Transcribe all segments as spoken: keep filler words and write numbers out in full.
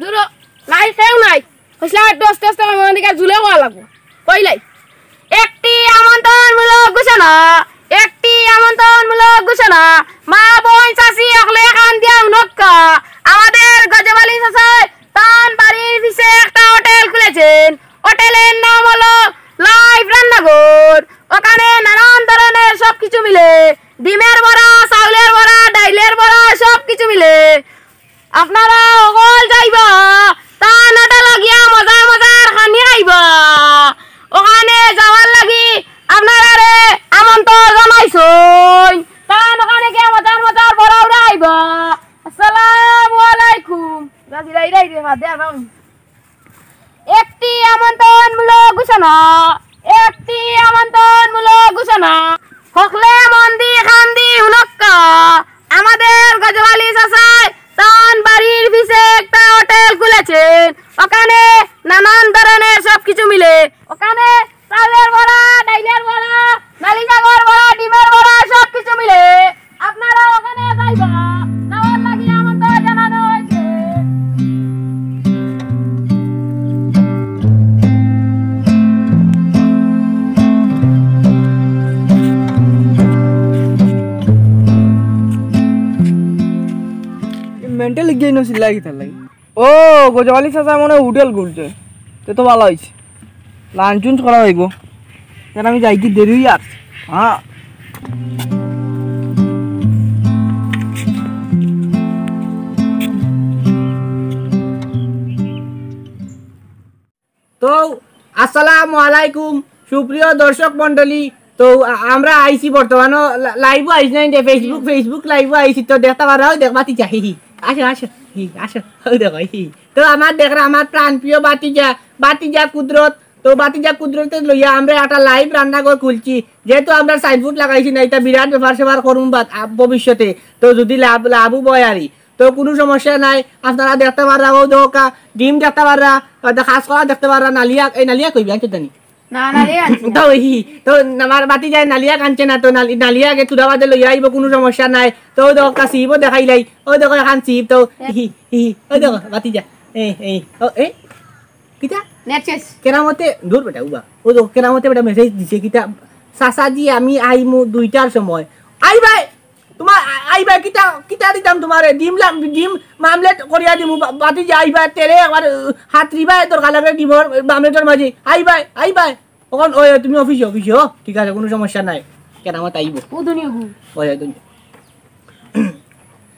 দুরো, নাই, কেউ নাই। কইছলা আস্তে আস্তে আস্তে আমার দিকে জুলে কওয়া লাগবো। কইলাই। একটি আমন্ত্রণমূলক ঘোষণা, একটি আমন্ত্রণমূলক ঘোষণা। মা, বইন, চাচি, অকলে কান দিয়া হুনক্কা। আমাদের গজব আলী চাচায় তান বাড়ির পিছে একটা হোটেল খুলেছেন। হোটেলের নাম হলো লাইভ রান্নাঘর। ওখানে নানান ধরনের সবকিছু মিলে, ডিমের বড়া, চাউলের বড়া, ডাইলের বড়া, সবকিছু মিলে। আপনারা অকল যাইবা, তান হোটেলো গিয়া মজার মজার খানি খাইবা। ওখানে যাওয়ার লাগি আপনারারে আমন্ত্রণ জানাইছইন। তান ওখানে গিয়া মজার মজার বড়া উড়া খাইবা। আসসালামু আলাইকুম। রাজি রাই রাই রে, বাদে আবার। একটি আমন্ত্রণমূলক ঘোষণা, একটি আমন্ত্রণমূলক ঘোষণা। হকলে মন দি কান দি হুনক্কা। আমাদের গজব আলী চাচায় তান বাড়ির পিছে একটা হোটেল খুলেছেন। ওখানে নানান ধরনের সবকিছু মিলে। ওখানে চাউলের বড়া, ডাইলের বড়া, নালি শাকর বড়া, ডিমের বড়া, সবকিছু মিলে। আপনারা ওখানে যাইবা, যাওয়ার লাগি আমন্ত্রণ জানানো হয়েছে। মেন্টাল গিয়ে নছিল লাগি তার লাগি। ও, গজব আলী চাচা মনে হয় হোটেল খুলছে। তে তো ভালা অইছে। লাঞ্চ উঞ্চ করা অইবো। কেন আমি যাইতে দেরি অইয়ার। হ্যাঁ। তো, আসসালামু আলাইকুম, সুপ্রিয় দর্শক মণ্ডলী। তো, আ-, আমরা আইছি বর্তমানে লা-, লাইভও আইছি না, ইন্দে Facebook, Facebook লাইভও আইছি, তো দেখতা পাররায়, দেখবা তি চাই। আসো, আসো, হি, আসো, অউ দেখো, হি। তো, আমার দেখরা, আমার প্রাণপ্রিয় ভাতিজা, ভাতিজা কুদরত, তো ভাতিজা কুদরতরে লইয়া আমরা একটা লাইভ রান্নাঘর খুলছি। যেহেতু আমরা সাইনবোর্ড লাগাইছি না, এটা বিরাট ব্যাপার স্যাপার করুম বা-, আ, ভবিষ্যতে। তো, যদি লাভ, লাভও বয় আরি, তো কুনু সমস্যা নাই, আপনারা দেখতা পাররা, অউ দেখউক্কা, ডিম দেখতা পাররা, অউ দে কাঁচকলা দেখতা পাররা, নালিয়া, এই নালিয়া কইবি, আনছো নি? না, নালিয়া আনছি না। তো ই, তো আমার ভাতিজায় নালিয়া আনছে না, তো নালি-, নালিয়া আগে তুরা বাদে লইয়া আইবো, কুনু সমস্যা নাই। তো অউ দেখউক্কা, চিপও দেখাইলাই, অউ দেখো এখান চিপ, তো হি, হি, অউ দেখো, ভাতিজা, এই, এই, ও, এই, কিতা? নেট শেষ। কেরামতে, দূর বেটা, উবা, অউ দেখো, কেরামতে বেটা মেসেজ দিছে, কিতা, "চাচাজি, আমি আইমু দুইটার সময়।" আইবায়, তোমার আ-, আইবা কিতা, কিতা দিতাম তোমারে? ডিম লাম-, ডিম মামলেট করিয়া দিমু, বা-, ভাতিজা আইবা, তেরে একবার, আ, হাতরিবা, দরকার লাগলে ডিমর মামলেটর মাঝে। আইবা, আইবা। অখন, ওই, ওই, তুমি অফিসো, অফিসো। ঠিক আছে, কুনু সমস্যা নাই। কেরামত আইবো। ও দুনিয়া গু। ওই, ওই, দুনিয়া।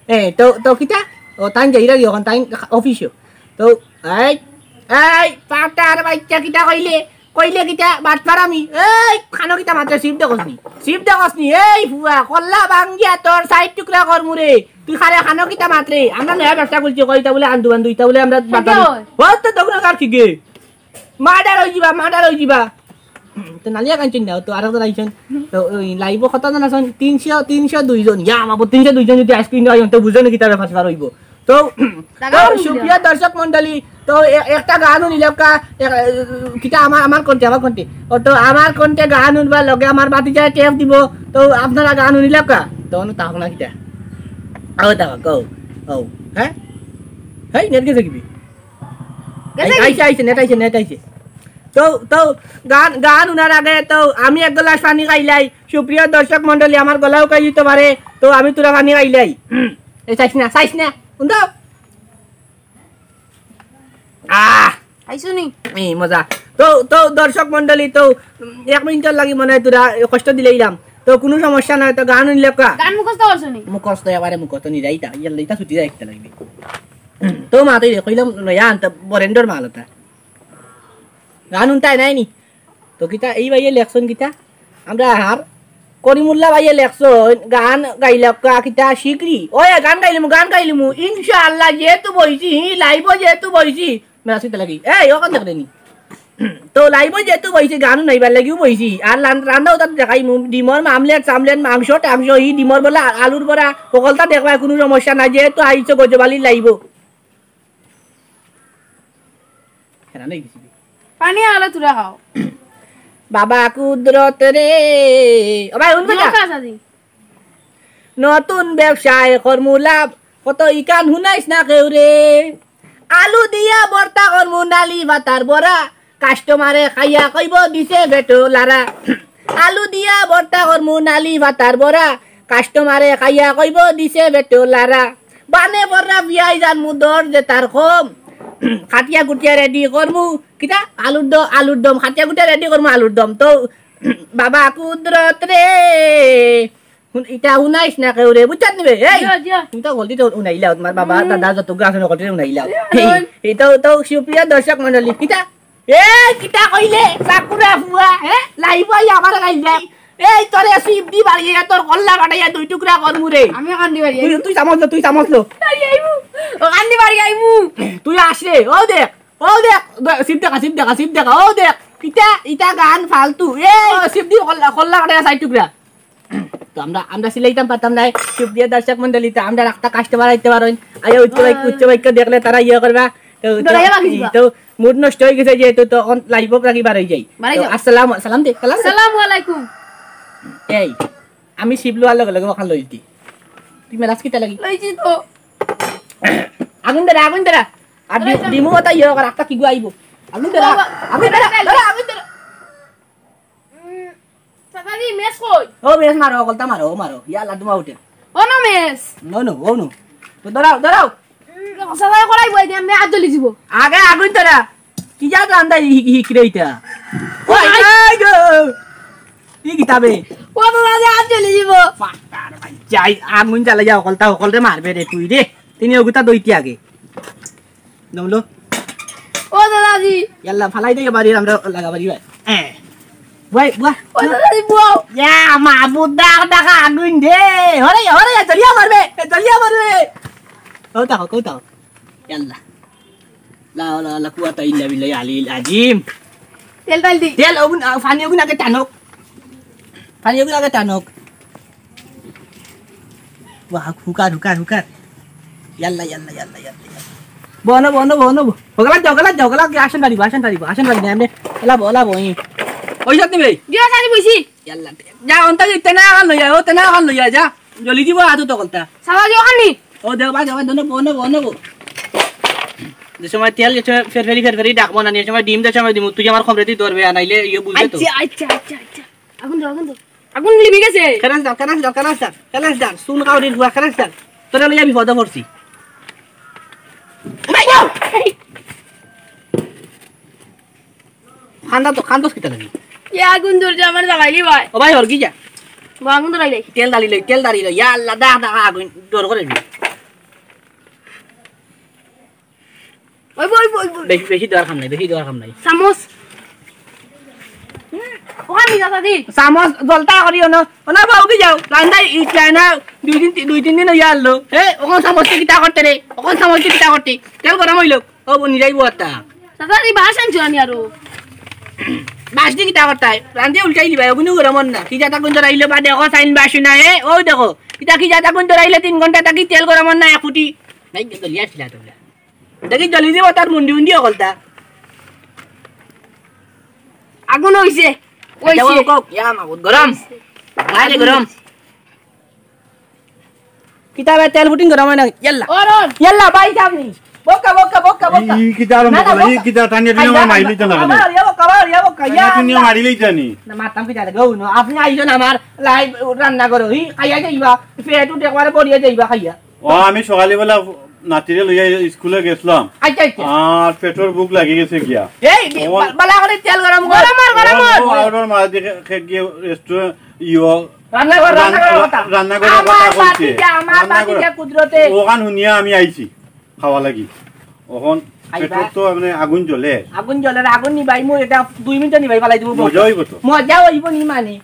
এ, তো, তো কিতা? ও, তাইন যাইরা গি অখন, তাইন অফিসো। তো, এই, এই, পাটার বাইচ্চা কিতা কইলে? কইলে কিতা বাটপার আমি? এই, খানো কিতা মাতরে, চিপ দেখস নি? চিপ দেখস নি? এই ফুয়া, কল্লা ভাঙ্গিয়া তোর ষাইট টুকরা করমু রে। তুই খারে খানো কিতা মাতরে? আমরা নয়া ব্যবসা খুলছি, কইতা বুলে আন্দু বান্দু, ইতা বুলে আমরা বাটপারি। ওই তো দোকান কার কি গে? মার্ডার অই যিবা, মার্ডার অই যিবা। তো নালিয়া কাঞ্চন নাও, তো আরো তো লাইছেন। তো ওই লাইভও কত জন আছেন? তিনশো, তিনশো দুই জন। ইয়া, আমার তিনশো দুই জন যদি আইসক্রিম দেওয়া হয়, তো বুঝো না কিতা ব্যাপার স্যাপার অইবো। তো, তো সুপ্রিয় দর্শক মণ্ডলী, তো এ-, একটা গান হুনিলাউক্কা, এ-, কিতা আমার, আমার কণ্ঠে, আমার কণ্ঠে। ও তো আমার কণ্ঠে গান হুনবার লগে আমার ভাতিজায় টেপ দিবো। তো আপনারা গান হুনিলাউক্কা। তো অনু তাহো না কিতা? আও তাহো, কও, কও। হ্যাঁ? হেই, নেট গেছে কিবি? গেছে কি? আইছে, আইছে, নেট আইছে, নেট আইছে। তো, তো গান, গান হুনার আগে তো আমি এক গ্লাস পানি খাইলাই। সুপ্রিয় দর্শক মণ্ডলী, আমার গলা হুকাই যিতো পারে, তো আমি তুরা পানি খাইলাই। এই চাইস না, চাইস না, হুন তো। আহ! খাইছো নি? এই মজা। তো, তো দর্শক মণ্ডলী, তো, উম, এক মিনিটর লাগি মনে হয় তুরা কষ্ট দিলাইলাম। তো কুনু সমস্যা নাই, তো গান হুনিলাউক্কা। গান মুখস্থ করছো নি? মুখস্থ, এবারে মুখস্থ নি যাইতা, ইয়াল্লা, ইটা ছুটি যায় একটা লাগবে। তো মা, তুই কইলাম, নয়া আনতা, বরেন্ডর মাল ওটা। গান হুনতায় নাই নি? তো কিতা, এই ভাইয়ে লেখছইন কিতা? আমরা আর করিমুল্লাহ ভাইয়ে লেখছইন, গান গাইলাউক্কা কিতা শিখরি? ওই, গান গাইলিমু, গান গাইলিমু। ইনশাআল্লাহ, যেহেতু বইছি, হি, live-ও যেহেতু বইছি, মেরাজ কিতা লাগি? এই, অখান দেখরে নি। তো live-ও যেহেতু বইছি, গান হুনাইবার লাগিও বইছি। আর লান-, রান্না ওটা দেখাইমু, ডিমর মামলেট, সামলেট, মাংস, টাংস, হি, ডিমর বড়া, আলুর বড়া, হকলতা দেখবায়, কুনু সমস্যা নাই। যেহেতু আইছো গজব আলীর live-ও। হেরান অই গেছি। পানি আলো তুরা খাও। বাবা কুদরত রে। ও ভাই, হুনবে না? নতুন ব্যবসায় করমু লাভ, কত ইখান হুনাইস না কেউরে। আলু দিয়া ভর্তা করমু নালি ভাতার বড়া, customer-এ খাইয়া কইবো দিছে বেটো লারা। আলু দিয়া ভর্তা করমু নালি ভাতার বড়া, customer-এ খাইয়া কইবো দিছে বেটো লারা। বানে বড়া বিয়াই জানমু দর যে তার কম। কাটিয়া কুটিয়া ready করমু, কিতা? আলুর দ-, আলুর দম, কাটিয়া কুটিয়া ready করমু আলুর দম। তো বাবা কুদরত রে, হুন-, ইটা হুনাইস না কেউরে, বুঝছত নি বে? এই, জিও, জিও। তুমি তো গলতিতে হুনাইলাও, তুমার বাবা, হুম। দাদা যতগু আছইন গলতিতে হুনাইলাও। এই, এই। ইটা তো সুপ্রিয় দর্শক মণ্ডলী, কিতা? এই, কিতা কইলে? চাকুরা ফুয়া, হে? Live-ও আইয়া আমারে গাইল দেয়। এই, তোরে শিপ দি বাড়িয়া, তোর কল্লা কাটাইয়া দুই টুকরা করমু রে। আমি কান্দি বাড়ি তুই, তুই চামচ লো, তুই চামচ লো। বাড়ি আইমু। ও কান্দি বাড়ি আইমু। তুই আস রে, ও দেখ, ও দেখ, দে-, শিপ দেখা, শিপ দেখা, শিপ দেখা, ও দেখ। কিতা, ইটা গান ফালতু। এই, ও, শিপ দি কল্লা, কল্লা কাটাইয়া চাইর টুকরা। তো আমরা, আমরা সিলাইতাম পারতাম না। সুপ্রিয় দর্শক মণ্ডলী, তো আমরার একটা customer আইতে পারইন। আইয়া উচ্চ বাক্য, উচ্চ বাক্য দেখলে তারা ইয়ে করবা। তো, তো, ডরাইয়া ভাগি দিবা। তো mood নষ্ট অই গেছে যেহেতু, তো অখন live-ও রাখি বার অই যাই। বাড়ি তো যাও। আসসালাম, সালাম দে, সালাম দে। আসসালামু আলাইকুম। এই, আমি শিপ লওয়ার লগে লগে অখান লইছি। তুই মেরাজ কিতা লাগি? লইছি তো। আগুন ধরা, আগুন ধরা। আর ডি-, লইছি। ডিমু কথা ইয়ে কর, একটা কিগু আইবো। আগুন ধরা, বাবা, আগুন ধরা, ধরা, ধরা, আগুন ধরা। উম, চাচাজি, মেস কই? ও মেস মারো, হকলতা মারো, ও মারো। ইয়া আল্লাহ, ধুমা উঠে। ও না মেস। নো, নো, ও নো। তো ধরাও, ধরাও। উম, চাচাজি করাই বই দিয়া, আমি আত জ্বলি দিব। আগে আগুন ধরা। কি যা গান্দা হি-, হি-, হিকরে ইটা? ওই, ওই গো। কি কিতাবে? ও চাচাজি আত জ্বলি দিব। ফাটার ভাই, যাই, আগুন জ্বালাই যা, হকলতা, হকলরে মারবে রে তুই রে। তিনি ওগুতা দইতি আগে। দমলো। ও দাদাজি। ইয়াল্লা, ফালাই দে বাড়ির আমরা লাগা বাড়ি ভাই। এ। ভাই, বাহ। ও দাদাজি, বউ। ইয়া, মাবুদ, ডাক, ডাক, আগুন দে। হরে, হরে, জ্বলিয়া মারবে, জ্বলিয়া মারবে। কও তাও, কও তাও। ইয়াল্লা। লা, লা, লা, কুয়াতা ইল্লা বিল্লাহি আলিল আজিম। তেল ঢাল দি। তেল, ওগুন, আ, পানি ওগুন আগে টানক। পানি ওগুন আগে টানক। বাহ, হুকার, হুকার, হুকার। ইয়াল্লা, ইয়াল্লা, ইয়াল্লা, ইয়াল্লা, ইয়াল্লা। বনো, বনো, বনো, বনো। ওগুলা যাও, ওগুলা যাও, ওগুলা আসন বাড়ি, আসন বাড়ি, আসন বাড়ি, এমনি। ওলা বো, ওলা বো, ই। ওই সাথে ভাই। জিও, সাথে বইছি। ইয়াল্লা। যা, অন্তা তেনা খান লইয়া, ও তেনা খান লইয়া, যা। জ্বলি দিব, আতো তো কলতা। সাদা জিও খানি। ও, দেও, বা, দেও, বা, দোনো, বনো, বনো, বো। যে সময় তেল, যে সময় ফেরফেরি, ফেরফেরি ডাকবো না, যে সময় ডিম, যে সময় ডিম, তুই আমার খবরে তুই ধরবে, আর নাইলে ইয়ে বুঝবে তো। আচ্ছা, আচ্ছা, আচ্ছা, আচ্ছা। আগুন দাও, আগুন দাও। আগুন নিভি গেছে। কেরাস দাও, কেরাস দাও, কেরাস দাও, কেরাস দাও। শুন কাউরির বুয়া, কেরাস দাও। তোরা লইয়া বিপদে পড়ছি। খান্দা তো, খান্দোস কিতা লাগি? এ আগুন ধরছে আমার জ্বালাইলি ভাই। ও ভাই, হরগি যা। বা আগুন ধরাই দেখ। তেল ঢালি লই, তেল ঢালি লই। ইয়া আল্লাহ, দা, দা, আগুন জোর করে দিবি। ওই বই, বই, বই। বেশি, বেশি দেওয়ার কাম নাই, বেশি দেওয়ার কাম নাই। চামচ। হুম, ওখানে যা, দাদি। চামচ জলতা করি অনো, অনো বাবু কি যাও? রান্দাই ইটলাই না, দুই দিন, দুই তিন দিন হইয়া আনলো। এ, ওখান চামচ কিতা করতে রে? ওখান চামচ কিতা করতে? তেল গরম হইলো। ও বনি যাইবো আত্তা। দাদা, এই বাস আনছো আমি আরো। বাস দি কিতা করতাই? রান্ধি উল্টাই দিবা, ওগুনি গরম না। কি জাত আগুন ধরাইলো বা দেখো, সাইন বাসু না, এ, ও দেখো। কিতা কি জাত আগুন ধরাইলে তিন ঘন্টা থাকি তেল গরম না, এক ফুটি। নাই, জ্বলিয়া আসলে তো বলে। দেখি জ্বলি দিব তার মুন্ডি উন্ডি অকলতা। আগুন হইছে, আচ্ছা, হইছে। ও কক, ইয়া মাগুর, গরম। বাইরে গরম। কিতাবে তেল ফুটিং গরম হয় না, ইয়াল্লা। অরন। ইয়াল্লা, ভাই সামনে। বক্কা, বক্কা, বক্কা, বক্কা। ই কিতা আরম্ভ না, না, করলা? ই বক্কা। কিতা টানিয়া টুনিয়া আইয়া, আমার মাইলি তো না আবার, কেন? আবার, আবার, আবার, বক্কা, ইয়া। টানিয়া টুনিয়া মারিলেই জানি। না, মারতাম কিতা লাগে? ও, আপনি আইসো না আমার live রান্না করো। ই খাইয়া যাইবা, পেট উঠে একবারে পড়িয়া যাইবা খাইয়া। ও, আমি সকালবেলা নাতিরে লইয়া স্কুলে গেছিলাম। আচ্ছা, আচ্ছা। আর পেটর ভুক লাগি গেছে গিয়া। এই, দি-, ও, বা-, বালা করে তেল গরম কর। গরম কর, গরম কর। ও, ও, আর ওর মা দেখে খে-, গিয়ে restaurant, ইয়ো, রান্নাঘর, রান-, রান্নাঘরের কথা। রান্নাঘরের কথা আমার কইছে। ভাতিজা, আমার রান্নাঘর। ভাতিজা কুদরতে। ওখান হুনিয়া আমি আইছি খাওয়া লাগি। ওখান খাইবা? পেটর তো মানে আগুন জ্বলে। আগুন জ্বলে, আগুন নিবাই, মু এটা দুই মিনিটে নিবাই ফালাই দিব। মজা হইব তো। মজা হইব নি মানে।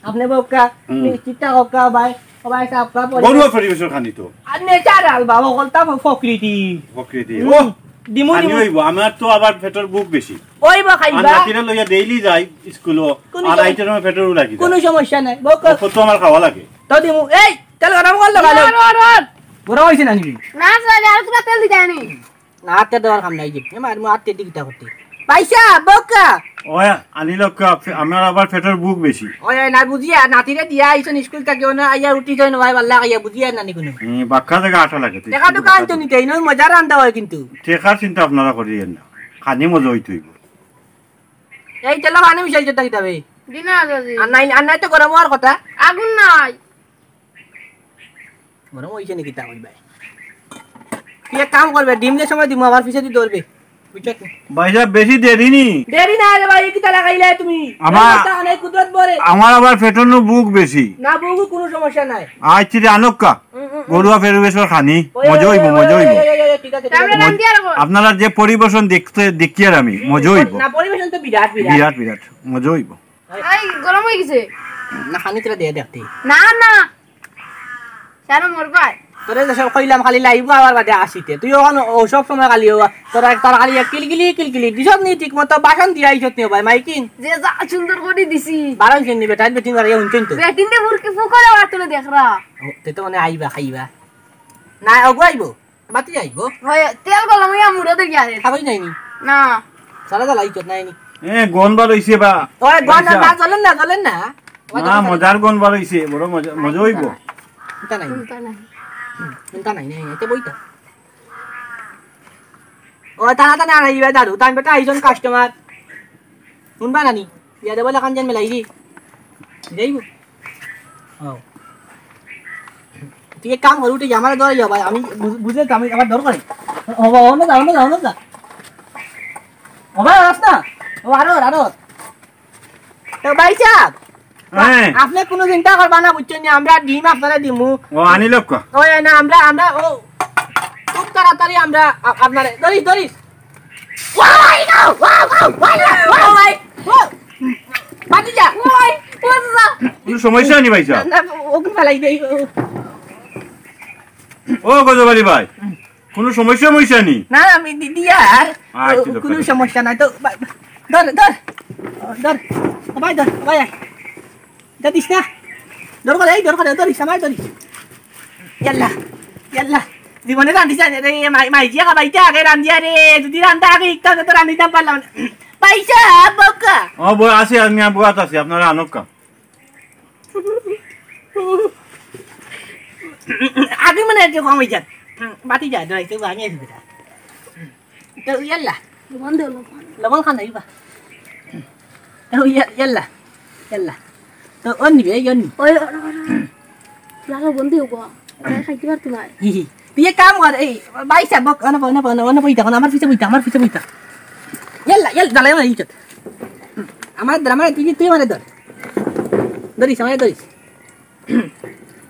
আপনে বউক্কা, হুম। মি-, চিন্তা করক্কা ভাই, ও ভাই সাহেব, কা পড়ি-, ঘরোয়া পরিবেশর খানি তো। আর natural বাবা, হকলতা ফ-, প্রকৃতি। প্রকৃতি। হুম। ও, দিমু, খানি দিমু। অইবো, আমার তো আবার পেটর ভুক বেশি। অইবো খাইবা। আর নাতিরে লইয়া daily যাই স্কুলো, কোন আর সমস্যা? আইতে সময় পেটর ভুক লাগি যায়। কোনো সমস্যা নাই, বউক্কা। ও, কত আমার খাওয়া লাগে। তো দিমু, এই, তেল গরম করলো ভালো। আর, আর, আর। গরম অইছে না নি? না, স্যার, আর তোরা তেল দিতে আনি। না, আতে দেওয়ার কাম নাই যে। এ মার, মু আতে দিকে তা করতে। পয়সা, বউক্কা। ওই, আনিল কা, ফে-, আমার আবার পেটর ভুক বেশি। ওই, ওই, না বুঝিয়া, নাতিরে দিয়া আইছন স্কুল থাকি, ওনা আইয়া রুটি খাই না, ভাই, ভাল্লা খাইয়া বুঝিয়া না নি কোনো। হুম, বাক্কা জাগা আটা লাগে, তুই টেকা তো কান তো নিতে, ইনো মজা রান্দা হয় কিন্তু। টেকার চিন্তা আপনারা করিয়েন না। খানি মজা অইতো অইবো। এই তেল পানি মিশাই যেতে কিতাবে। দিনা দাদি। আর নাই, আর নাই তো গরম অওয়ার কথা। আগুন নাই। গরম অইছে নি কিতা কইবায়? তুই এক কাম করবে, ডিম যে সময় দিমু, আমার পিছে তুই দৌড়বে। বুঝছত নি? ভাই সাহেব, বেশি দেরি নি। দেরি না রে ভাই, কিতা লাগাইলে তুমি? আমার এই কথা অনেক কুদরত বরে। আমার আবার পেটর নু ভুক বেশি। না, ভুক কোনো সমস্যা নাই। আচ্ছা রে, আনক্কা। হুম, হুম, হুম। ঘরোয়া পরিবেশর খানি। ওই, মজা ওই, অইবো, ওই, মজা ওই, অইবো। ওই, ওই, ওই, ঠিক আছে, ঠিক আছে। মজ-, আপনারা যে পরিবেশন দেখতে, দেখিয়ার আমি, মজা অইবো। না, পরিবেশন তো বিরাট, বিরাট। বিরাট, বিরাট। মজা অইবো। এই, গরম অই গেছে। না, খানি তোরা দিয়ে দেখতে। না, না। কেন মরবায়? তোরে যে সব কইলাম খালি লাইবো আবার বাদে আসিতে। তুই ওখান ও সব সময় খালি ও, তোরা, তোরা খালি এক কিলকিলি, কিলকিলি। দিছত নি ঠিক মতো বাসন দিয়া আইছত নি ভাই, মাইকিন? যে যা সুন্দর করি দিছি। বারো জন নি বেটা, বেটিন বাড়াইয়া হুনছইন তো। বেটিন দে মুরকি ফুকরে আবার তুলে দেখরা। ও, তে তো মানে আইবা, খাইবা। না, অগু আইবো। বাতি আইবো। হয়, তেল গরম অইয়া মুড়ো দে গিয়া রে। খাবই যায়নি। না। সারা জ্বালা ইজ্জত নাইনি। এ, গন বার অইছে বা। ওই, গন না, পয়সা। না, জ্বলেন না, জ্বলেন না। ওই, না, জ্বলেন না। মজার গন বার অইছে, বড় মজা, মজা অইবো। চিন্তা নাই। চিন্তা নাই। চিন্তা নাই, নাই, নাই, এটা বইটা। ও, টানা টানা আর ইবা দাদু, তাই বেটা আইজন কাস্টমার। শুনবা নানি? ইয়া দেবো লাখান যেন মেলাই দি। যাইবো। ও। তুই এক কাম কর, উঠে যা, আমারে ধরে যা ভাই, আমি বুঝ-, বুঝলে তো আমি আবার ডর করি। ও বাবা, অন্য যা, অন্য যা, অন্য যা। ও ভাই, আস না। ও, আরো, আরো। তো ভাই সাহেব, হ্যাঁ। আপনে কোনো চিন্তা করবা না, বুঝছইন নি? আমরা ডিম আপনারে দিমু। ও, আনিল কা? ও, এ না, আমরা, আমরা, ও, খুব তাড়াতাড়ি আমরা আ-, আপনারে, ধরিস, ধরিস। ওয়াই, ওয়াই, ওয়াই, ওয়াই, ওয়াই, ওয়াই। ও, বাতি যা। ওয়াই, ও বাবা। কোনো সমস্যা নি ভাই সাহেব? না, না, ও কি ফালাই দেই, ও। ও গজব আলী ভাই, কোনো সমস্যা মইসা নি? না, আমি দি-, দিয়ার। আচ্ছা, ও, কোনো দরকার নেই। সমস্যা নাই তো, বা-, ধর, ধর, ধর, ও ভাই, ধর, ও ভাই, আয়। যা দিস না। ধর করে, এই ধর করে, ধরিস, আমার ধরিস। ইয়াল্লা, ইয়াল্লা। জীবনে রান্ধিস না রে, মাই-, মাইজিয়া খাবাইতে আগে রান্ধিয়া রে, যদি রান্ধা আগে ইকটা তো রান্ধিতাম পারলাম না। পয়সা, বউক্কা। ও, বউ, আছি, আমি আর বউত আছি, আপনারা আনক্কা। আগে মানে একটু কম হয়ে যাক। বাতি যায়, ধরাইতে আমি আছি বেটা। তো ইয়াল্লা। লবণ দেও, লবণ। লবণ খান নাই বা। তো ইয়া-, ইয়াল্লা। ইয়াল্লা। তো অন নিবে, এই অন নিবে। ওই, ওই, ওই, ওই। লাগা বন্ধ হইব। ওরা খাইতে পারতো না। হি, হি। তুই এক কাম কর, এই, ভাই সাহেব, বক, অন, অন, অন, অন, বইতা, অন, আমার পিছে বইতা, আমার পিছে বইতা। ইয়াল্লা, ইয়াল্লা, জ্বালাই আমার ইজ্জত। আমার ধর, আমার, তুই, তুই আমারে ধর। ধরিস, আমারে ধরিস।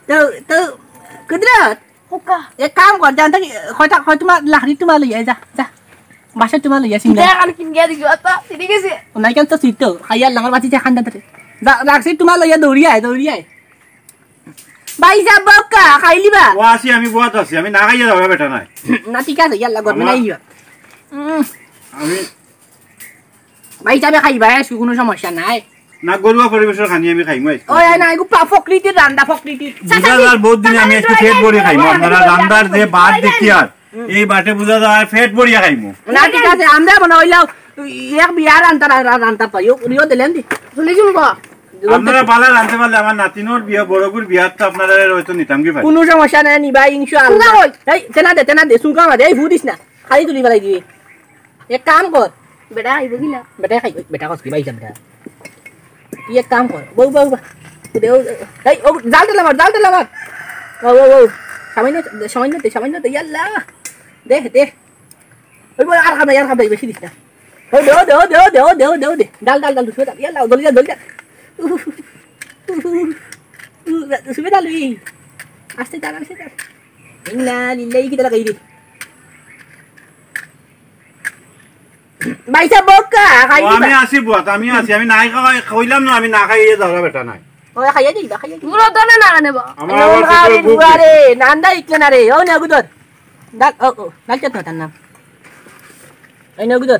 তো, তো, কুদরত, হুক্কা। এক কাম কর, জানতে কি, কয়টা, কয় তোমার লাকড়ি তোমার লইয়া, যা, যা। বাসা তোমার লইয়া, সিঙ্গা। কিতা আর কিন গিয়া দিছো, আচ্ছা, ঠিক আছে। ও নাই কেন তো সিট তো, খাইয়ার লামার বাতি যে খান্দা ধরে। যা, লাকড়ি তোমার লইয়া দৌড়ি আয়, দৌড়ি আয়। ভাই সাহেব, বউক্কা, খাইলিবা? ও আছি, আমি বউত আছি, আমি না খাইয়া যাওয়া বেটা নাই। না, ঠিক আছে, ইয়াল্লা, গরমে আমার নাই ইয়া। উম। আমি ভাই সাহেব খাইবা, এ, কোনো সমস্যা নাই। না, ঘরোয়া পরিবেশর খানি আমি খাইমু আজকে। ওই, না, এগু পা-, প্রকৃতির রান্দা, প্রকৃতির। বুঝা যার বহুত দিনে আমি একটু পেট ভরি খাইমু। আপনারা রান্দার যে বাট দেখি আর, এই বাটে বুঝা যায় পেট ভরিয়া খাইমু। না, ঠিক আছে, আমরা মনে হইলেও এক বিয়ার রান্তা রা-, রা-, রান্তা পাই, ও, উড়িও দিলেন দি। ভুলে যাবো। আপনারা বালা রানতে পারলে আমার নাতিনোর বিয়া, বড়গুর বিয়াত তো আপনারা হয়তো নিতাম কি পারি। কোনো সমস্যা নাই, নিবা ইনশাআল্লাহ। সুগা কই? এই, তেনা দে, তেনা দে, সুগা মারে, এই, হু দিস না। খালি তুলি ফেলাই দিবি। এক কাম কর। বেটা আইব কি না? বেটা খাই, বেটা কস কি ভাই বেটা? তুই এক কাম কর। বউ, বউ, বউ। দে, ও, এই, ও, জাল টেলা মার, জাল টেলা মার। ও, ও, ও। সামান্য, সামান্য দে, সামান্য দে, ইয়াল্লা। দে, দে। ওই বউ, আর খাবে, আর খাবে, বেশি দিস না। ওই দে, দে, দে, দে, দে, দে, দে। ডাল, ডাল, ডাল, শুয়ে ডাল। ইয়াল্লা, দলি ডাল, দলি ডাল। উহ, উহ, উহ, উহ, শুয়ে ডাল, এই। আস্তে ডাল, আস্তে ডাল। ইন্না লিল্লাহি, কি তারা গাইরে। ভাই সাহেব, বউক্কা, খাই ও, দিবা? আমি আছি বুয়াত, আমি আছি, আমি নাই খাওয়াই, কইলাম না, আমি না খাই, এই ধরা বেটা নাই। ও, খাইয়া যাইবা, খাইয়া যাইবা। বুড়ো দনে না আনে বা। আমার আবার পেটর ভুক বুয়া রে, নান্দা ইকলে না রে। ও, নেগুদর। ডাক, ও, ও, ডাক তো তার নাম। এই নেগুদর।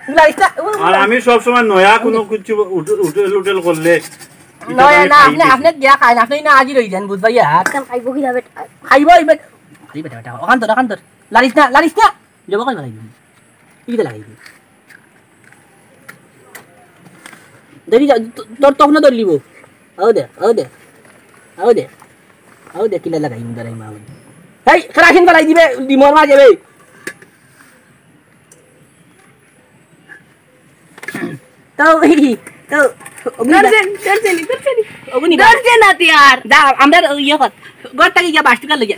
লারিস না, ও, আর আমি সব সময় নয়া কোনো কিছু উঠ-, উঠেল উঠেল করলে, এটা নয়া আমি না, খাই আপনি, বেশি। আপনি গিয়া খাইন, আপনি না আজি রই যান, বুঝবা ইয়া। খাইবো কি না বেটা? খাইবো, এই বেটা। এই বেটা, বেটা, ওখান তোর, ওখান তোর। লারিস না, লারিস না। যাবো কই লাগাই দিবি? ইটা লাগাই দিবি। দেখি যা, তো-, তোর তখন ধরলিব। আও দে, আও দে। আও দে। আও দে, কিলা লাগাই দিবি, দাঁড়াই মা। এই, কেরাসিন ফালাই দিবে, ডিমর মাঝে বে। তো, তো, অগ্নি দা। ধরছেন, ধরছেন, ধরছেন। অগ্নি দা। ধরছেন হাতিয়ার। দা, আমরা ইয়ে কর। ঘর থাকি গিয়া বাস টুকা লইয়া।